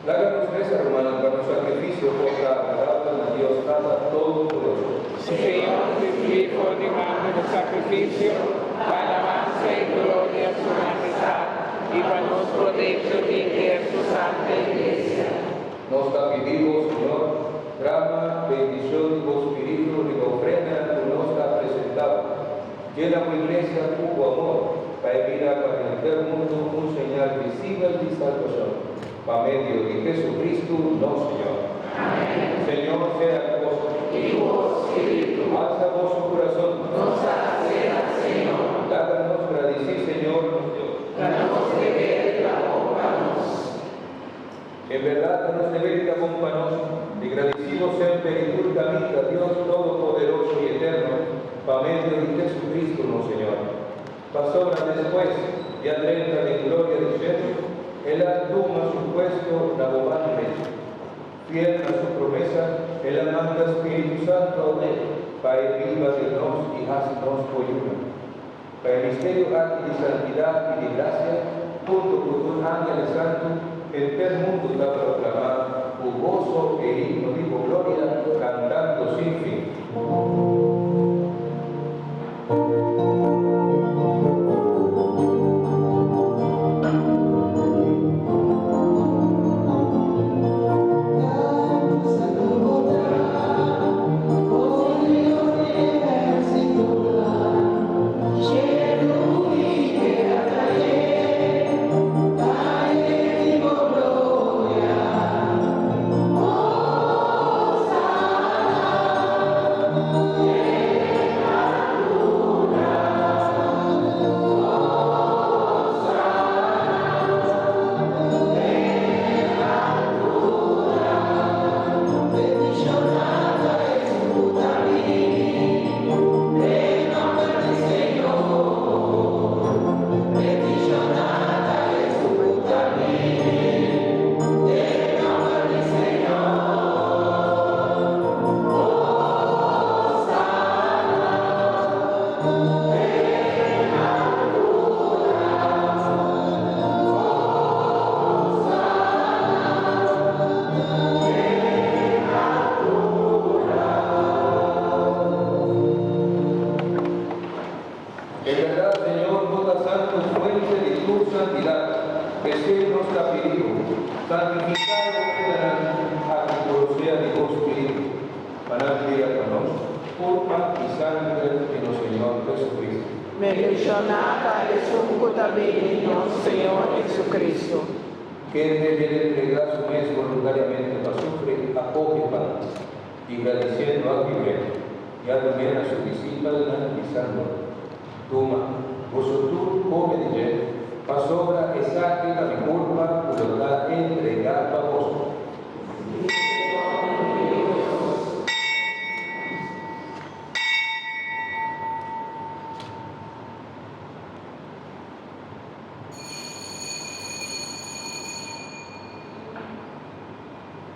Laga nos resa, rumannan, pa nos sakrifisio por ta agradabel na Dios Tata Todopoderoso. Señor, risibí for di man di bo sakrifisio pa alabansa i gloria Su Mahestat i pa nos probecho di henter Su Santa Iglesia. Nos ta pidi Bo, Señor, drama bendicion di Bo Spiritu riba ofrendanan cu nos ta presenta Bo. Jena Bo Iglesia cu Bo amor, pa e bira pa henter mundu un señal visibel di salbacion, pa medio di Jesucristo nos Señor. Amen. Señor sea cu boso. I cu bo spiritu. Alsa boso curason. Nos ta hacié na Señor. Laga nos gradici Señor nos Dios. Ta nos deber i ta bon pa nos. En berdad ta nos deber i ta bon pa nos di gradisí bo semper i tur kaminda, Dios Todopoderoso i Eterno, pa medio di Jesucristo nos Señor. Pasobra despues di a drenta den gloria di shelu, El a tuma su puesto na bo man derecho. Fiel na su promesa, El a manda Spiritu Santo awe pa e biba den nos i hasi nos bo yunan. Pa e misterio aki di santidat i di grasia, huntu ku tur ángeles santu, henter mundu ta proklamá ku goso e himno di bo gloria, kantando sin fin. En berdad, Señor, bo ta santu, fuente di tur santidat. P'esei nos ta pidi bo, santifiká e ofrendanan aki ku rosea di bo Spiritu, pa nan bira pa nos kurpa i sanger di nos Señor Jesucristo. Bendishoná ta esun ku ta bini nos Señor Jesucristo. Kende el entregá su mes boluntariamente pa sufri, a kohe pan, i gradisiendo a kibr'é, i a dun'é na su disipelnan, bisando, Tuma, boso tur kome di dje, pasobra esaki ta mi kurpa ku lo ta entregá pa boso.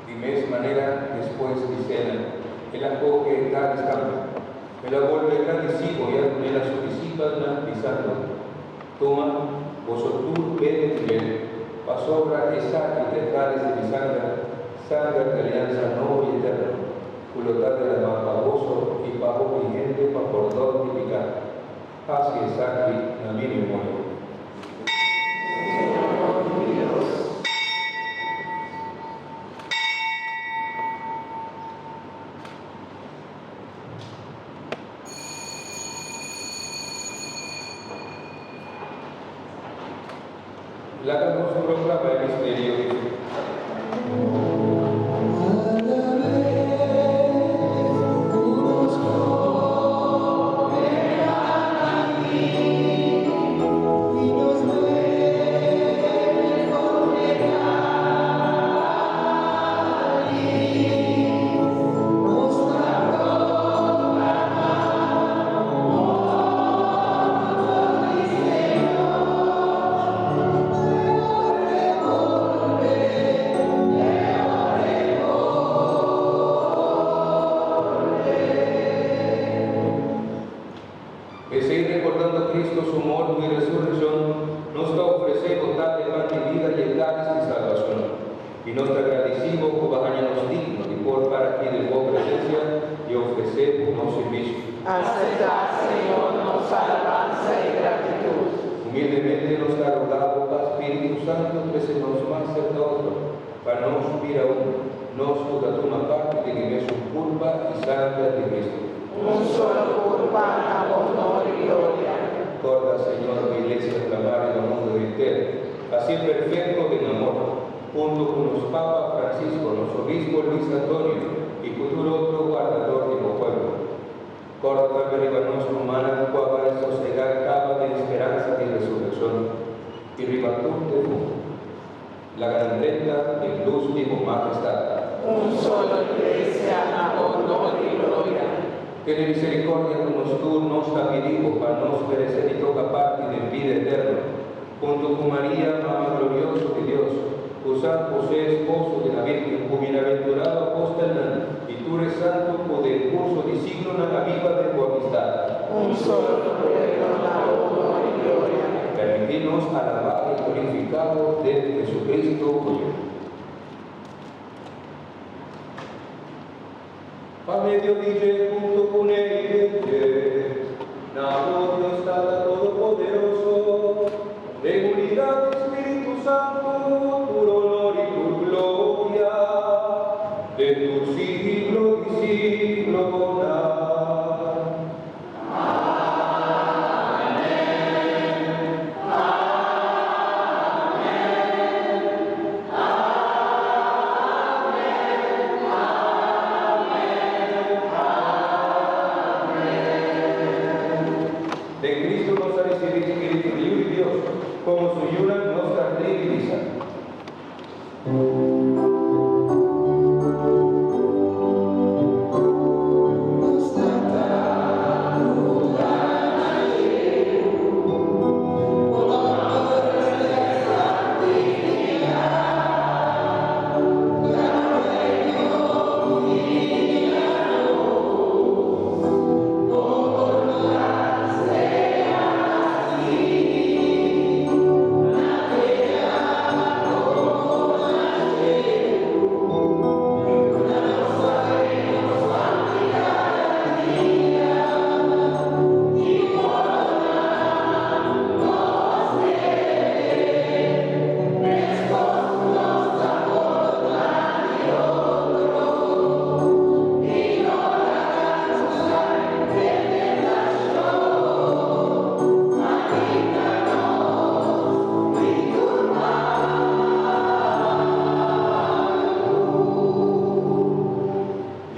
Di mes manera, despues di sena, el a kohe e kális tambe. El a bolbe gradisibo i a dun'é na su disipelnan, bisando, Tuma, boso tur bebe di dje, pasobra esaki ta e kális di mi sanger, sanger di aliansa nobo i eterno, ku lo ta deramá pa boso i pa hopi hende pa pordon di piká. Hasi esaki na mi memoria. Señor mi Dios. Laga nos proclama e misterio di fe. P'esei, rekordando Cristo su morto i resurekshon, nos ta ofresé bo Tate pan di bida i e kális di salbashon. I nos ta gradisí Bo ku Bo a haña nos digno di por para aki den Bo presensia i ofresé Bo nos sirbishi. Aseptá, Señor, nos alabansa i gratitut. Humildemente nos ta rogá Bo pa Spiritu Santu trese nos mas serka otro, pa nos bira un, nos ku ta tuma parti den e mesun kurpa i sanger di Kristu. Un solo kurpa na Bo honor i gloria. Kòrda, Señor, Bo Iglesia plamá riba mundu henter, Hasié perfekto den amor, hunto ku nos Papa Francisco, nos Obispo Luis Antonio i ku tur otro guardador di bo pueblo. Kòrda tambe riba nos rumannan ku a bai sosegá kaba den speransa di resurekshon, i riba tur defuntu. Laga nan drenta den lus di bo Mahestat. Un solo Iglesia na honor i gloria. Tene misericordia ku nos tur, nos ta pidi bo pa nos merece di toca parti den bida eterno, hunto ku Maria, Mama glorioso di Dios, ku San José, esposo di la Virgen, ku bienaventurado apostelnan i tur e santo ku den curso di siglonan a biba den bo amistad. Un solo pueblo na bo honor i gloria. Permiti nos alaba i glorifica bo den Jesucristo, bo Yu. Pa medio di dje, hunto ku ne i den dje, na bo, Dios Tata Todopoderoso, den unidat di Spiritu Santu, tur honor i tur gloria, den tur siglo di siglonan. Den Cristo nos a ricibi Spiritu di Yu di Dios, como su yunan nos ta tribi bisa.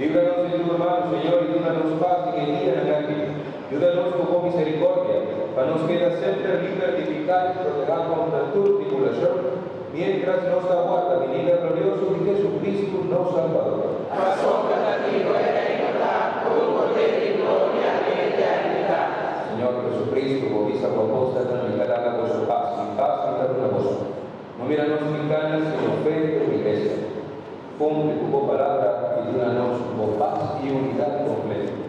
Líbranos de tur mal, Señor, i duna nos pas den e dianan aki. Yuda nos ku bo misericordia, pa nos keda semper liber di piká i protegá kontra tur tribulashon, miéntras nos ta warda binida glorioso di Jesucristo, nos Salbador. Pasobra ta di bo e reino ta, tur poder i gloria den eternidat. Señor Jesucristo, bo bisa bo apóstelnan, Mi ta laga boso pas, mi pas mi ta duna boso. No mira nos pikánan, sino fe di bo iglesia. Cumpli cu bo palabra y duna nos bo paz y unidad completo.